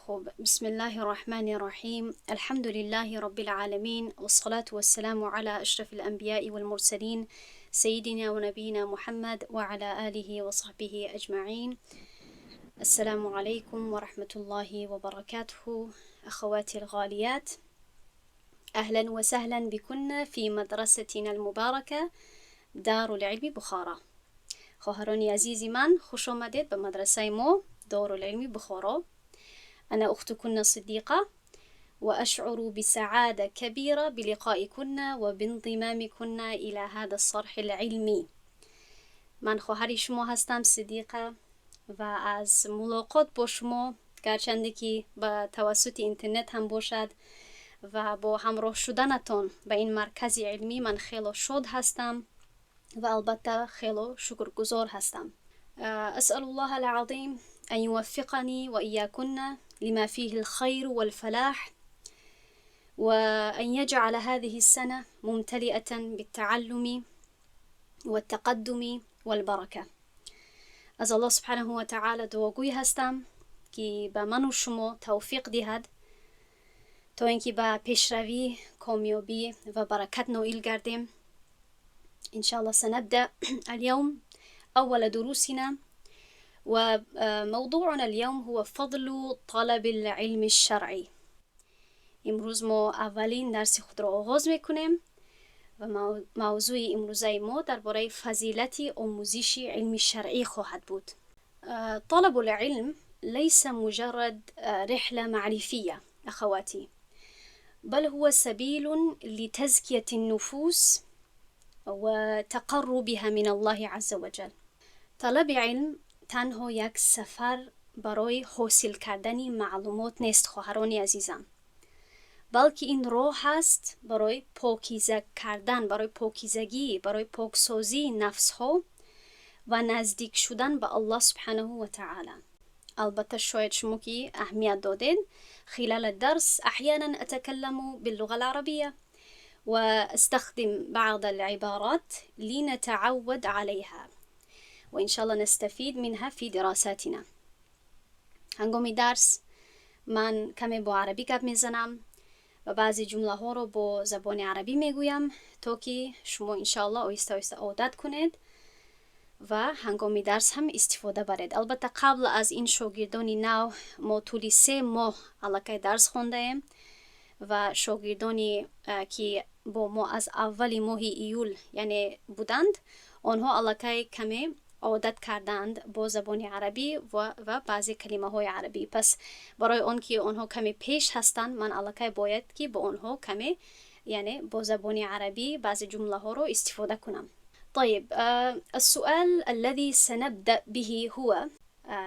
خب، بسم الله الرحمن الرحيم، الحمد لله رب العالمين، والصلاة والسلام على أشرف الأنبياء والمرسلين، سيدنا ونبينا محمد وعلى آله وصحبه أجمعين. السلام عليكم ورحمة الله وبركاته. أخواتي الغاليات، أهلا وسهلا بكن في مدرستنا المباركة دار العلم بخارى. خواهران عزیز من، خوش آمدید به مدرسه ما دارالعلم بخارا. أنا أختكن صديقة، وأشعر بسعادة كبيرة بلقائكن وبانضمامكن إلى هذا الصرح العلمي. من خواهر شما هستم صدیقه و از ملاقات با شما، گرچنده که به توسط اینترنت هم باشد، و با همراه شدنتان به این مرکز علمی من خیلی شاد هستم و البته خیلی شکرگزار هستم. أسأل الله العظيم أن يوفقني وإياكن لما فيه الخير والفلاح، وأن يجعل هذه السنة ممتلئة بالتعلم والتقدم والبركة. از الله سبحانه و تعالی دعاگوی هستم که به من و شما توفیق دهد تا اینکه به پیشروی، کامیابی و برکت نائل گردیم. إن شاء الله سنبدأ اليوم أول دروسنا، وموضوعنا اليوم هو فضل طلب العلم الشرعي. امروز ما اولین درس خود را آغاز میکنیم و موضوع امروزه ما درباره فضیلت آموزش علم شرعی خواهد بود. طلب العلم ليس مجرد رحلة معرفية أخواتي، بل هو سبيل لتزكية النفوس وتقربها من الله عز وجل. طلب علم تنها یک سفر برای حاصل کردن معلومات نیست خواهران عزیزم، بلکه این راه است برای پاکیزه کردن، برای پاکیزگی، برای پاکسازی نفس ها و نزدیک شدن به الله سبحانه و تعالی. البته شاید شما که اهمیت دادین، خلال الدرس أحيانا أتكلم باللغة العربية واستخدم بعض العبارات لنتعود عليها، وإن شاء الله نستفيد منها في دراساتنا. هنگام درس من کمی با عربی گپ میزنم و بعضی جمله ها رو با زبان عربی میگویم تا که شما انشاءالله آهسته آهسته عادت کنید و هنگام درس هم استفاده برید. البته قبل از این شاگردان نو، ما طول 3 ماه الکی درس خونده ایم و شاگردانی که با ما از اول ماه ایول یعنی بودند، آنها الکی کمی عادت کردند با زبان عربی و بعضی کلمه های عربی. پس برای آن که آنها کمی پیش هستند، من الکی باید که با آنها کمی یعنی با زبان عربی بعضی جمله ها رو استفاده کنم. طيب، السؤال الذي سنبدأ به هو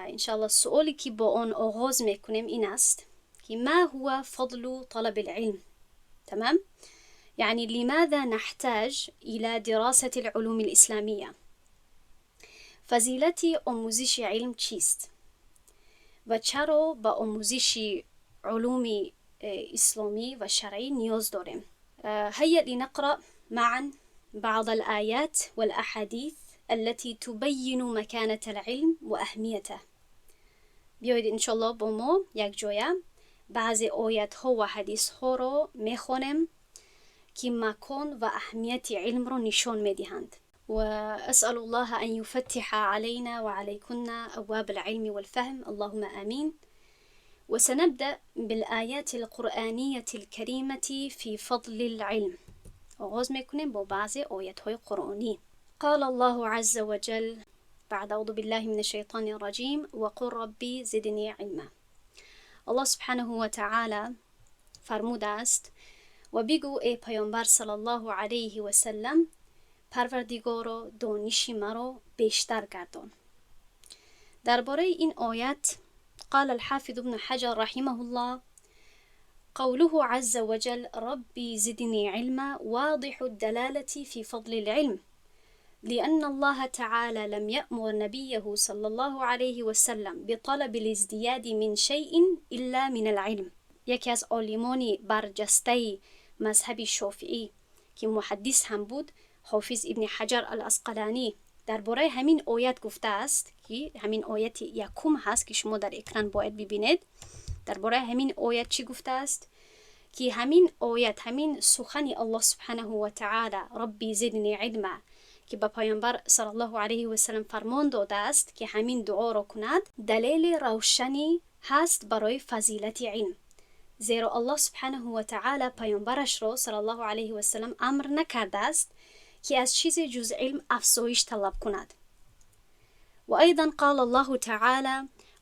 إن شاء الله سؤالی که با آن آغاز میکنیم این است که ما هو فضل طلب العلم؟ تمام، يعني لماذا نحتاج إلى دراسة العلوم الإسلامية؟ فضیلت آموزش علم چیست و چرا به آموزش علوم اسلامی و شرعی نیاز داریم؟ هيا لنقرأ معا بعض الآيات والأحاديث التي تبين مكانة العلم وأهميته. بیایید انشالله با ما یک جایه بعضی آیت ها و حدیث ها را میخوانیم که مکان و اهمیت علم را نشان میدهند. وأسأل الله أن يفتح علينا وعليكن أبواب العلم والفهم، اللهم آمين. وسنبدأ بالآيات القرآنية الكريمة في فضل العلم. آغاز میکنیم با بعضی آیت های قرآنی. قال الله عز وجل بعد أعوذ بالله من الشيطان الرجيم: وقل ربي زدني علما. الله سبحانه و تعالی فرموده است: و بگو ای پیامبر صلی الله علیه و سلم، پروردگارا، دانش مرا بیشتر گردان. درباره این آیت قال الحافظ ابن حجر رحمه الله: قوله عز وجل ربي زدني علما واضح الدلالة في فضل العلم، لأن الله تعالى لم يأمر نبيه صلى الله عليه وسلم بطلب الازدياد من شيء إلا من العلم. یکی از عالمان برجسته مذهب شافعی که محدث هم بود، حافظ ابن حجر العسقلانی، درباره همین آیت گفته است که همین آیت یکم هست که شما در اکران باید ببینید. дар бораи ҳамин оят чӣ гуфтааст? Ки ҳамин оят, ҳамин сухани Аллоҳ سبحانه وتعالى رب زدني علما, ки ба Паёмбар صلى الله عليه وسلم фармон додааст, ки ҳамин дуоро кунад, далели равшанӣ ҳаст барои фазилати илм, зеро Аллоҳ سبحانه وتعالى паёмбарашро صلى الله عليه وسلم амр накардааст, ки аз чизе ҷуз илм афзоиш талаб кунад. وأيضا قال الله تعالى: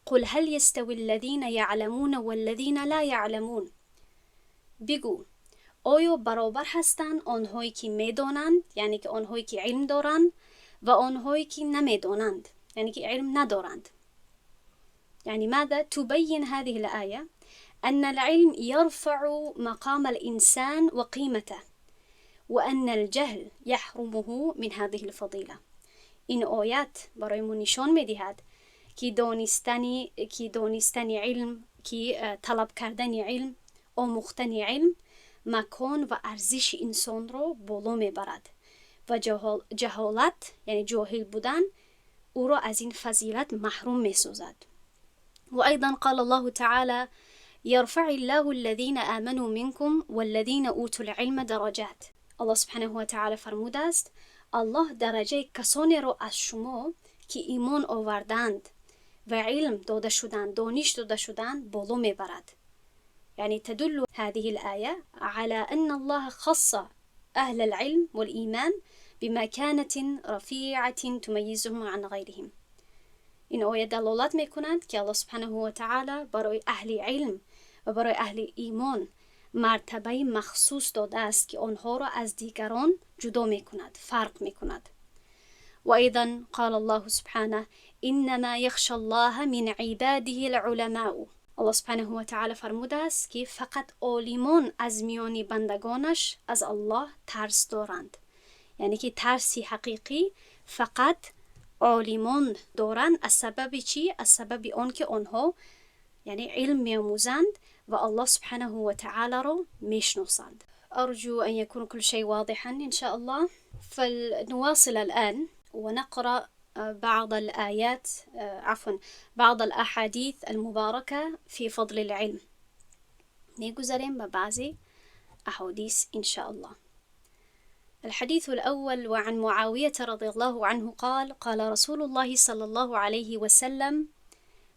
قل هل يستوي الذين يعلمون والذين لا يعلمون. Бигӯ, оё баробар ҳастанд онҳое ки медонанд, яъне ки онҳое ки илм доранд, ва онҳое ки намедонанд, яъне ки илм надоранд? يعني ماذا تبين هذه الآية؟ أن العلم يرفع مقام الإنسان وقيمته، وأن الجهل يحرمه من هذه الفضيلة. این оят барои мо нишон медиҳад, ки донистани илм, ки талаб кардани илм, омӯхтани илм макон ва арзиши инсонро боло мебарад ва ҷаҳолат, яъне ҷоҳил будан, ӯро аз ин фазилат маҳрум месозад. وأيضا قال الله تعالى: يرفع الله الذين آمنوا منكم والذين أوتوا العلم درجات. Аллоҳ سبحانه وتعالى фармудааст: Аллоҳ дараҷаи касонеро аз шумо, ки имон оварданд ва илм дода шуданд, дониш дода шуданд, боло мебарад. يعني تدل هذه الآية على أن الله خص أهل العلم والإيمان بمكانة رفيعة تميزهم عن غيرهم. این آیه دلالت میکند که الله سبحانه و تعالی برای اهل علم و برای اهل ایمان مرتبه مخصوص داده است که آنها را از دیگران جدا میکند، فرق میکند. وأيضا قال الله سبحانه: إنما يخشى الله من عباده العلماء. Аллоҳ سبحانه وتعالى фармудааст, ки фақат олимон аз миёни бандагонаш аз Аллоҳ тарс доранд, яъне ки тарси ҳақиқӣ фақат олимон доранд. Аз сабаби чӣ? Аз сабаби он ки онҳо, яъне, илм меомӯзанд ва Аллоҳ سبحانه وتعالى ро мешиносанд. أرجو أن يكون كل شيء واضحا إن شاء الله. فلنواصل الآن ونقرأ بعض الآيات، عفوا، بعض الأحاديث المباركة في فضل العلم. میگذریم به بعضی أحاديث إن شاء الله. الحديث الأول: وعن معاوية رضي الله عنه قال: قال رسول الله صلى الله عليه وسلم.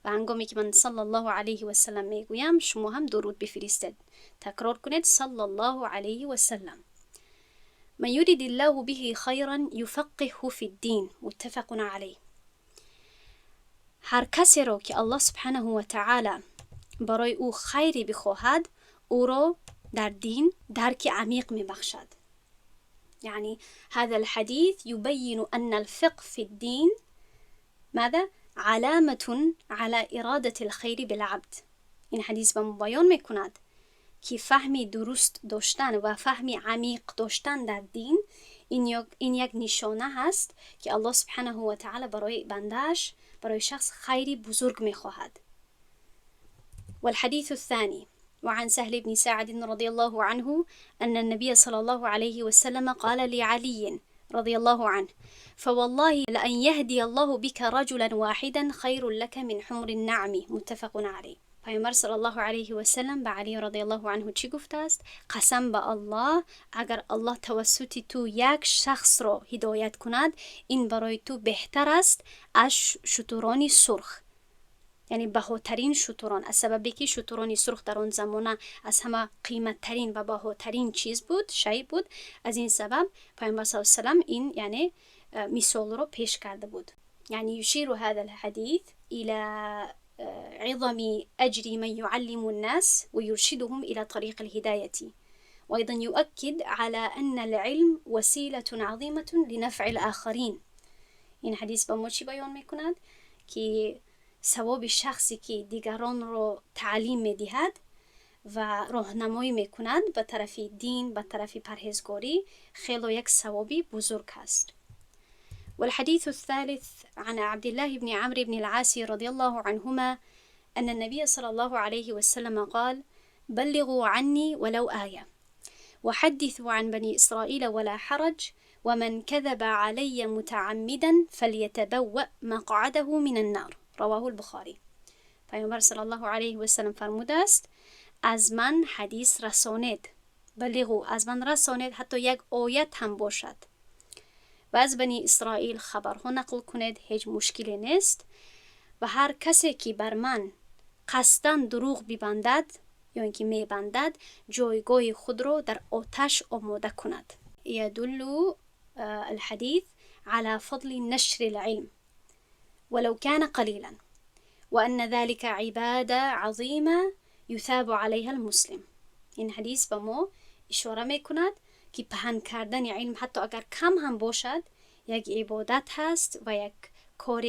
و هنگامی که من صلى الله عليه وسلم میگویم، شما هم درود بفرستید، تکرار کنید: صلى الله عليه وسلم. من يرد الله به خيرا يفقهه في الدين. متفق عليه. هر کسی را که الله سبحانه و تعالی برای او خیری بخواهد، او را در دین درک عمیق میبخشد. يعني هذا الحديث يبين أن الفقه في الدين ماذا؟ علامة على إرادة الخير بالعبد. این حدیث به ما بیان میکند که فهمی درست داشتن و فهمی عمیق داشتن در دین، این یک نشانه هست که الله سبحانه و تعالی برای بندهش، برای شخص خیری بزرگ میخواهد. والحديث الثاني: وعن سهل بن سعد رضي الله عنه أن النبي صلى الله عليه وسلم قال لعلي رضي الله عنه: فوالله لأن يهدي الله بك رجلا واحدا خير لك من حمر النعم. متفق عليه. پیامبر صلى الله عليه وسلم به علی رضي الله عنه چی گفته است؟ قسم به الله، اگر الله توسط تو یک شخص را هدایت کند، این برای تو بهتر است از شتران سرخ، یعنی بهاترین شتران. از سببی که شتران سرخ در آن زمانه از همه قیمتترین و بهاترین چیز بود، شی بود، از این سبب پیامبر صلى الله عليه وسلم این، یعنی، مثال رو پیش کرده بود. يعني يشير هذا الحديث إلى عظم أجر من يعلم الناس ويرشدهم إلى طريق الهداية، وأيضا يؤكد على أن العلم وسيلة عظيمة لنفع الآخرين. این حدیث به ما چی بیان میکند؟ که ثواب شخصی که دیگران رو تعلیم میدهد و راهنمایی میکند به طرف دین، به طرف پرهیزگاری، خیلی یک ثوابی بزرگ است. والحديث الثالث: عن عبد الله بن عمرو بن العاص رضي الله عنهما أن النبي صلى الله عليه وسلم قال: بلغوا عني ولو آية، وحدثوا عن بني إسرائيل ولا حرج، ومن كذب علي متعمدا فليتبوأ مقعده من النار. رواه البخاري. Паёмбар صلى الله عليه وسلم фармудааст: «Аз ман ҳадис расонед», بلغوا, аз ман расонед, ҳатто як оят ҳам бошад, ва аз Бани Исроил хабарҳо нақл кунед, ҳеҷ мушкиле нест. Ва ҳар касе ки бар ман қасдан дурӯғ бибандад ё ин ки мебандад, ҷойгоҳи худро дар оташ омода кунад. يدل الحديث على فضل نشر العلم ولو كان قليلا، وأن ذلك عبادة عظيمة يثاب عليها المسلم. این حدیث به ما اشاره میکند که پهن کردن علم، حتی اگر کم هم باشد، یک عبادت هست و یک کار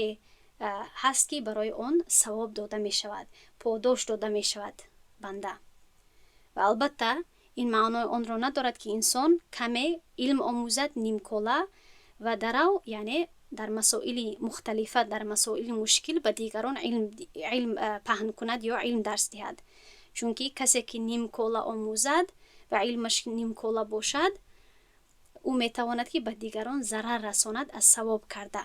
هست که برای آن ثواب داده می شود، پاداش داده می شود بنده. و البته این معنای آن را ندارد که انسان کمی علم آموزد، نیمکاله و درو، یعنی در مسائل مختلفه، در مسائل مشکل به دیگران علم پهن کند یا علم درس دهد، چونکی کسی که نیمکاله آموزد و علمش نیمکاله باشد، او میتواند که به دیگران ضرر رساند از ثواب کرده.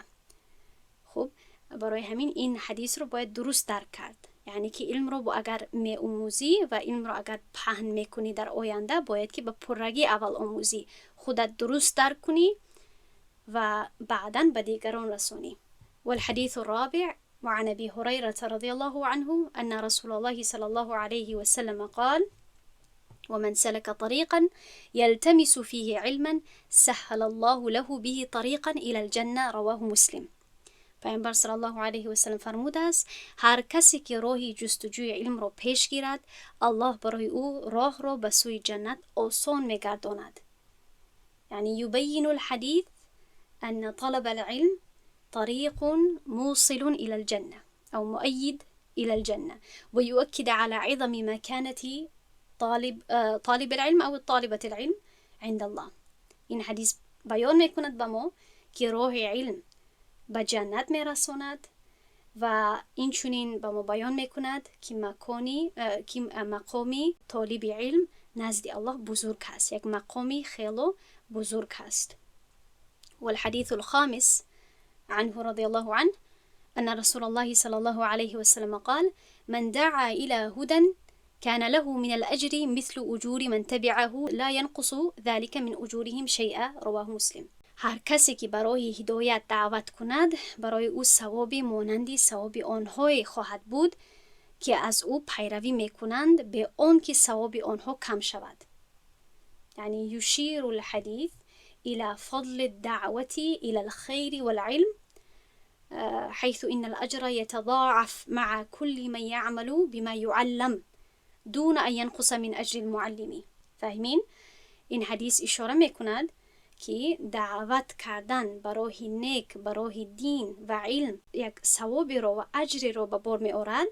خب، برای همین این حدیث رو باید درست درک کرد، یعنی که علم رو اگر می آموزی و علم رو اگر پهن میکنی در آینده، باید که به پرگی اول آموزی، خودت درست درک کنی و بعدا به دیگران رسونی. والحديث الرابع: وعن أبي هريرة رضي الله عنه أن رسول الله صلى الله عليه وسلم قال: ومن سلك طريقا يلتمس فيه علما سهل الله له به طريقا إلى الجنة. رواه مسلم. پیامبر صلى الله عليه وسلم فرموده است: هر کسی که راهی جستجوی علم را پیش گیرد، الله برای او راه را به سوی جنت آسان میگرداند. یعنی يبين الحديث أن طلب العلم طريق موصل إلى الجنة أو مؤيد إلى الجنة، ويؤكد على عظم مكانة طالب العلم أو طالبة العلم عند الله. این حدیث بیان میکند به ما که راه علم به جنت میرساند و این چنین به ما بیان میکند که مقامی طالب علم نزد الله بزرگ هست، یک مقامی خیلی بزرگ هست. والحديث الخامس: عنه رضي الله عنه أن رسول الله صلى الله عليه وسلم قال: من دعا إلى هدى كان له من الأجر مثل أجور من تبعه، لا ينقص ذلك من أجورهم شيئا. رواه مسلم. هر کسی که برای هدایت دعوت کند، برای او ثوابی مانند ثواب آنهایی خواهد بود که از او پیروی میکنند، بی آنکه ثواب آنها کم شود. یعنی يشير الحديث إلى فضل الدعوة إلى الخير والعلم، حيث إن الأجر يتضاعف مع كل من يعمل بما يعلم دون أن ينقص من أجر المعلم. فاهمین؟ این حدیث اشاره میکند که دعوت کردن به راه نیک، به راه دین و علم، یک ثوابی را و اجری را به بار می آورد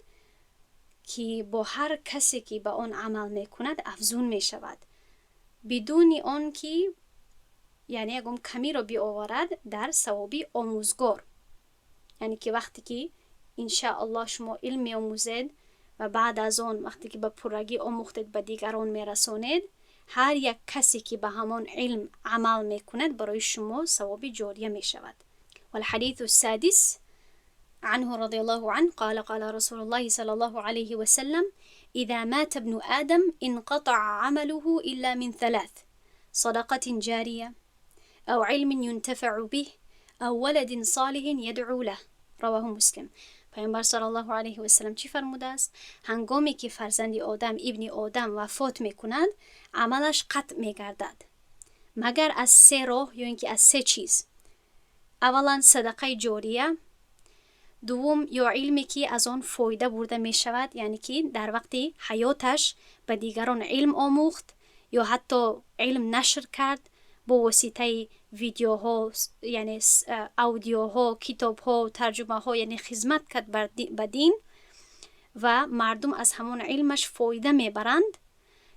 که با هر کسی که به آن عمل میکند افزون می شود، بدون آن که یعنی یگم کمی را بیاورد در ثوابی آموزگار. یعنی که وقتی که انشاءالله شما علم می آموزید و بعد از آن وقتی که به پرگی آموختید، به دیگران میرسانید، هر یک کسی که به همان علم عمل میکند، برای شما ثواب جاریه می شود. والحديث السادس: عنه رضي الله عنه قال: قال رسول الله صلى الله عليه وسلم: إذا مات ابن آدم انقطع عمله إلا من ثلاث: صدقة جارية أو علم ينتفع به أو ولد صالح يدعو له. رواه مسلم. پیامبر صلى الله عليه وسلم چی فرموده است؟ هنگامی که فرزند آدم، ابن آدم وفات میکند، عملش قطع میگردد، مگر از سه راه یا اینکه از سه چیز: اولا صدقه جاریه، دوم یا علمی که از آن فایده برده می شود، یعنی که در وقت حیاتش به دیگران علم آموخت یا حتی علم نشر کرد با واسطه ویدیوها، یعنی اودیوها، کتابها، ترجمه ها، یعنی خدمت کرد به دین و مردم از همون علمش فایده میبرند،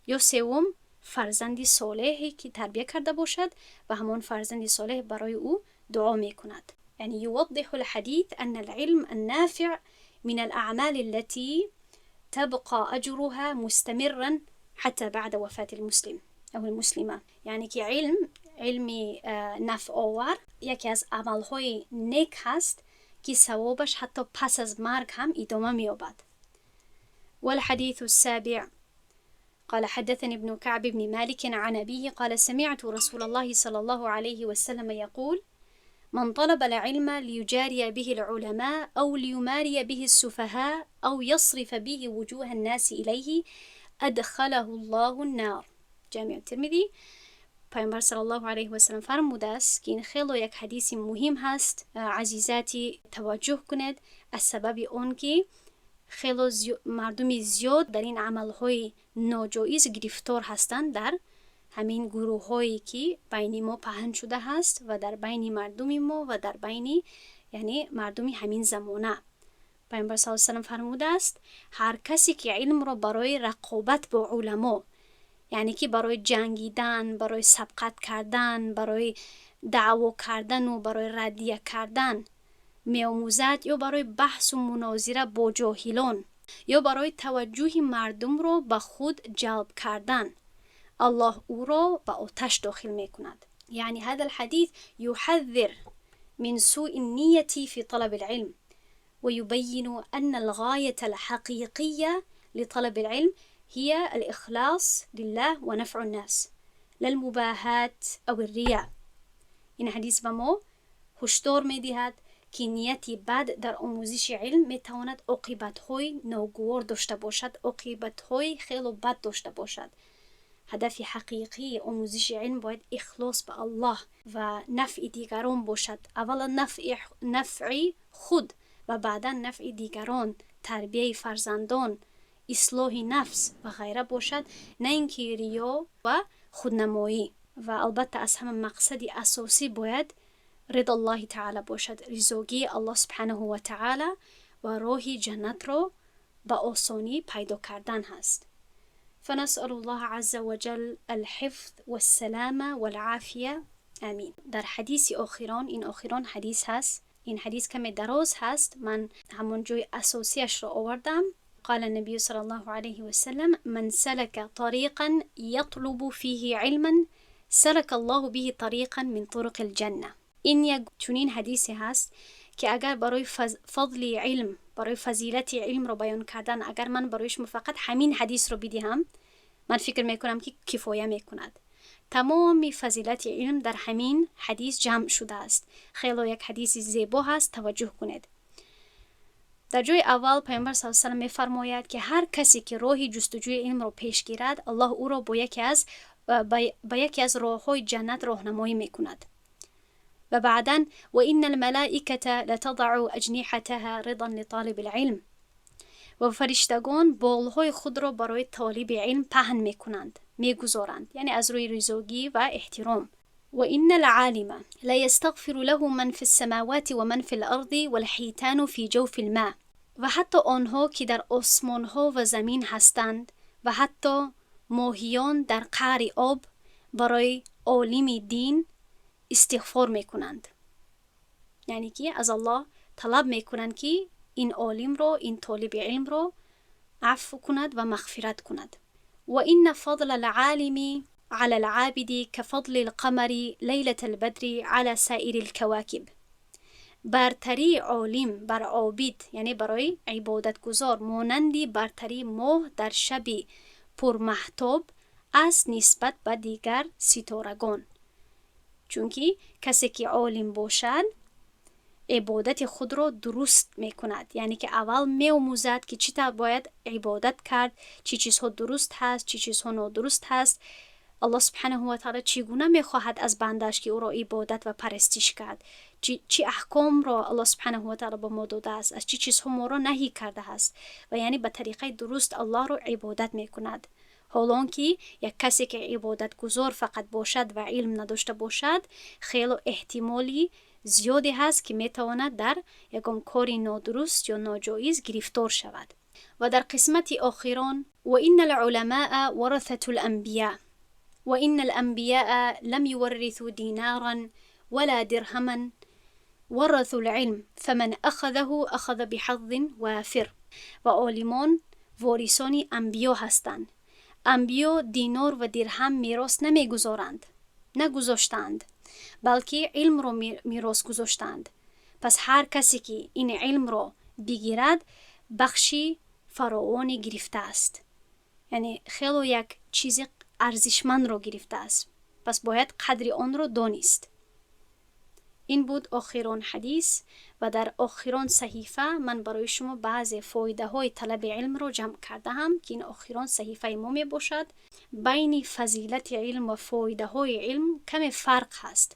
یا سوم فرزندی صالحی که تربیه کرده باشد و همان فرزند صالح برای او دعا میکند. يعني يوضح الحديث أن العلم النافع من الأعمال التي تبقى أجرها مستمرا حتى بعد وفاة المسلم أو المسلمة. یعنی که علم، علمی نفع آور، یکی از عملهای نیک هست که ثوابش حتی پس از مرگ هم ادامه مییابد. والحديث السابع: قال حدثني ابن كعب بن مالك عن أبيه قال سمعت رسول الله صلى الله عليه وسلم يقول: من طلب العلم ليجاري به العلماء أو ليماري به السفهاء أو يصرف به وجوه الناس إليه أدخله الله النار. جامع الترمذی. پیامبر صلی الله علیه و سلم فرموده است که این خیلی یک حدیث مهم هست، عزیزاتی توجه کنید، از سبب اون که خیلی مردم زیاد در این عملهای ناجایز گرفتار هستند، در همین گروه هایی که بین ما پهن شده هست و در بین مردم ما و در بین یعنی مردم همین زمانه. پیامبر صلی الله علیه و سلم فرموده است هر کسی که علم را برای رقابت با علما، یعنی که برای جنگیدن، برای سبقت کردن، برای دعوا کردن و برای ردیه کردن می‌آموزد، یا برای بحث و مناظره با جاهلان، یا برای توجه مردم را به خود جلب کردن، الله او را به آتش داخل میکند. یعنی هذا الحديث يحذر من سوء النية في طلب العلم ويبين أن الغاية الحقيقية لطلب العلم هي الإخلاص لله ونفع الناس لا المباهات أو الرياء. این حدیث به ما هشدار می‌دهد که نیت بد در آموزش علم می‌تواند عاقبت‌های ناگوار داشته باشد، عاقبت‌های خیلی بد داشته باشد. هدف حقیقی آموزش علم باید اخلاص به الله و نفع دیگران باشد. اولا نفع خود و بعدا نفع دیگران، تربیه فرزندان، اصلاح نفس و غیره باشد، نه اینکه ریا و خودنمایی. و البته از همه مقصد اساسی باید رضا الله تعالی باشد، رضاگی الله سبحانه و تعالی و راه جنت را به آسانی پیدا کردن هست. فنسأل الله عز وجل الحفظ والسلامة والعافية، آمین. در حدیث آخران، این آخران حدیث هست، این حدیث کمی دراز هست، من همون جای اساسیش را آوردم. قال النبي صلى الله عليه وسلم: من سلك طريقا يطلب فيه علما سلك الله به طريقا من طرق الجنة. این یک چنین حدیثی هست که اگر برای فضل علم، برای فضیلت علم رو بیان کردن، اگر من برای شما فقط همین حدیث رو بدهم، من فکر میکنم که کفایه میکند. تمام فضیلت علم در همین حدیث جمع شده است. خیلی یک حدیث زیبا هست، توجه کنید. در جای اول پیامبر صلی الله علیه و سلم میفرماید که هر کسی که راه جستجوی علم را پیش گیرد، الله او را با یکی از راه‌های جنت راهنمایی میکند. و بعدا و ان الملائکة لتضع اجنحتها رضا لطالب العلم، و فرشتگان بالهای خود را برای طالب علم پهن میکنند، میگذارند، یعنی از روی رضاگی و احترام. و ان العالم لا یستغفر له من فی السماوات و من فی الارض والحیتان فی جوف الماء، و حتی آنها که در آسمان ها و زمین هستند و حتی ماهیان در قعر آب برای عالم دین استغفار میکنند، یعنی که از الله طلب میکنند که این عالم را، این طالب علم را عفو کند و مغفرت کند. و ان فضل العالم على العابد كفضل القمر ليلة البدر على سائر الكواكب. برتری عالم بر عابد، یعنی برای عبادت گزار، مانند برتری ماه در شب پرمهتاب است نسبت به دیگر ستارگان. چونکه کسی که عالم باشد عبادت خود را درست میکند، یعنی که اول میآموزد که چی طور باید عبادت کرد، چی چیزها درست هست، چی چیزها نادرست هست، الله سبحانه و تعالی چگونه میخواهد از بندش که او را عبادت و پرستش کرد، چی احکام را الله سبحانه و تعالی به ما داده است، از چی چیزها ما را نهی کرده است، و یعنی به طریقه درست الله را عبادت میکند. حالان که یک کسی که عبادت گزار فقط باشد و علم نداشته باشد، خیلی احتمالی زیادی هست که میتواند در یکم کار نادرست یا ناجایز گرفتار شود. و در قسمت آخران و ان العلماء ورثة الانبیاء و ان الانبیاء لم يورثوا دینارا ولا درهما ورثوا العلم فمن اخذه اخذ بحظ وافر. و عالمان وارثان انبیا هستند. انبیا دینار و درهم میراث نمیگذارند، نگذاشتند، بلکه علم را میراث گذاشتند. پس هر کسی که این علم را بگیرد بخشی фаровоне гирифтааст, яъне хело як чизи арзишмандро гирифтааст, пас бояд қадри онро донист. Ин буд охирон ҳадис ва дар охирон саҳифа ман барои шумо баъзе фоидаҳои талаби илмро ҷамъ кардаам, ки ин охирон саҳифаи мо мебошад. Байни фазилати илм ва фоидаҳои илм каме фарқ ҳаст.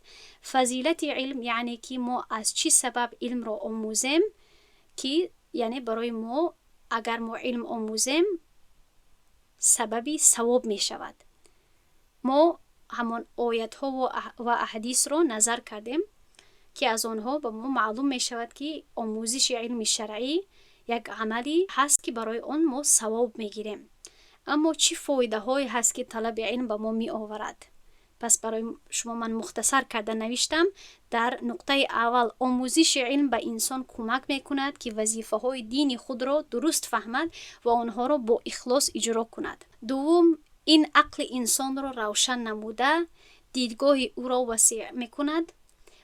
Фазилати илм яъне ки мо аз чӣ сабаб илмро омӯзем, ки яъне барои мо агар мо илм омӯзем, сабаби савоб мешавад. Мо ҳамон оятҳо ва аҳадисро назар кардем, ки аз онҳо ба мо маълум мешавад, ки омӯзиши илми шаръӣ як амале ҳаст, ки барои он мо савоб мегирем. Аммо чӣ фоидаҳое ҳаст, ки талаби илм ба мо меоварад? Пас барои шумо ман мухтасар карда навиштам. Дар нуқтаи аввал, омӯзиши илм ба инсон кӯмак мекунад, ки вазифаҳои дини худро дуруст фаҳмад ва онҳоро бо ихлос иҷро кунад. Дуввум, ин ақли инсонро равшан намуда, дидгоҳи ӯро васеъ мекунад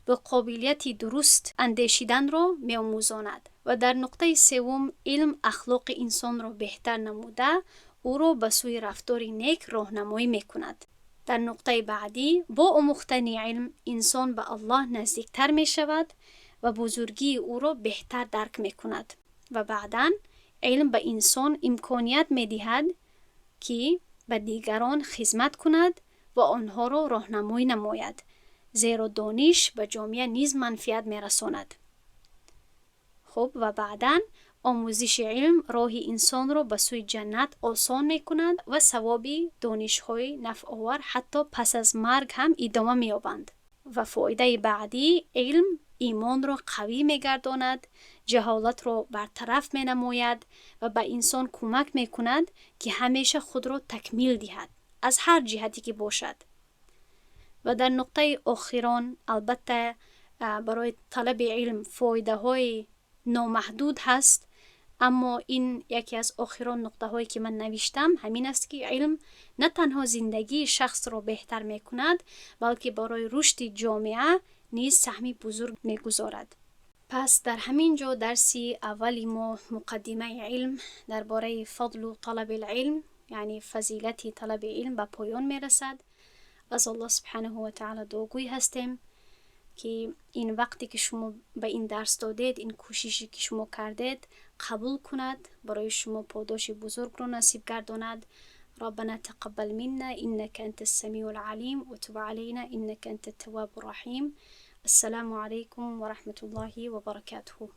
ва қобилияти дуруст андешиданро меомӯзонад. Ва дар нуқтаи севум, илм ахлоқи инсонро беҳтар намуда, ӯро ба сӯи рафтори нек роҳнамоӣ мекунад. Дар нуқтаи баъдӣ, бо омӯхтани илм инсон ба Аллоҳ наздиктар мешавад ва бузургии ӯро беҳтар дарк мекунад. Ва баъдан илм ба инсон имконият медиҳад, ки ба дигарон хизмат кунад ва онҳоро роҳнамоӣ намояд, зеро дониш ба ҷомеа низ манфиат мерасонад. Хуб, ва баъдан омӯзиши илм роҳи инсонро ба сӯи ҷаннат осон мекунад ва савоби донишҳои нафъовар ҳатто пас аз марг ҳам идома меёбанд. Ва фоидаи баъдӣ, илм имонро қавӣ мегардонад, ҷаҳолатро бартараф менамояд ва ба инсон кӯмак мекунад, ки ҳамеша худро такмил диҳад аз ҳар ҷиҳате ки бошад. Ва дар нуқтаи охирон, албатта, барои талаби илм фоидаҳои номаҳдуд ҳаст, аммо ин яке аз охирон нуқтаҳое ки ман навиштам ҳамин аст, ки илм на танҳо зиндагии шахсро беҳтар мекунад, балки барои рушди ҷомеа низ саҳми бузург мегузорад. Пас дар ҳамин ҷо дарси аввали мо, муқаддимаи илм дар бораи фадлу талаби илм, яъне фазилати талаби илм, ба поён мерасад. Аз Аллоҳ субҳанаҳу ва таъала дуогӯй ҳастем, ки ин вақте ки шумо ба ин дарс додед, ин кӯшише ки шумо кардед, қабул кунад, барои шумо подоши бузургро насиб гардонад. ربنا تقبل منا إنك أنت السميع العليم وتب علينا إنك أنت التواب الرحيم. السلام عليكم ورحمة الله وبركاته.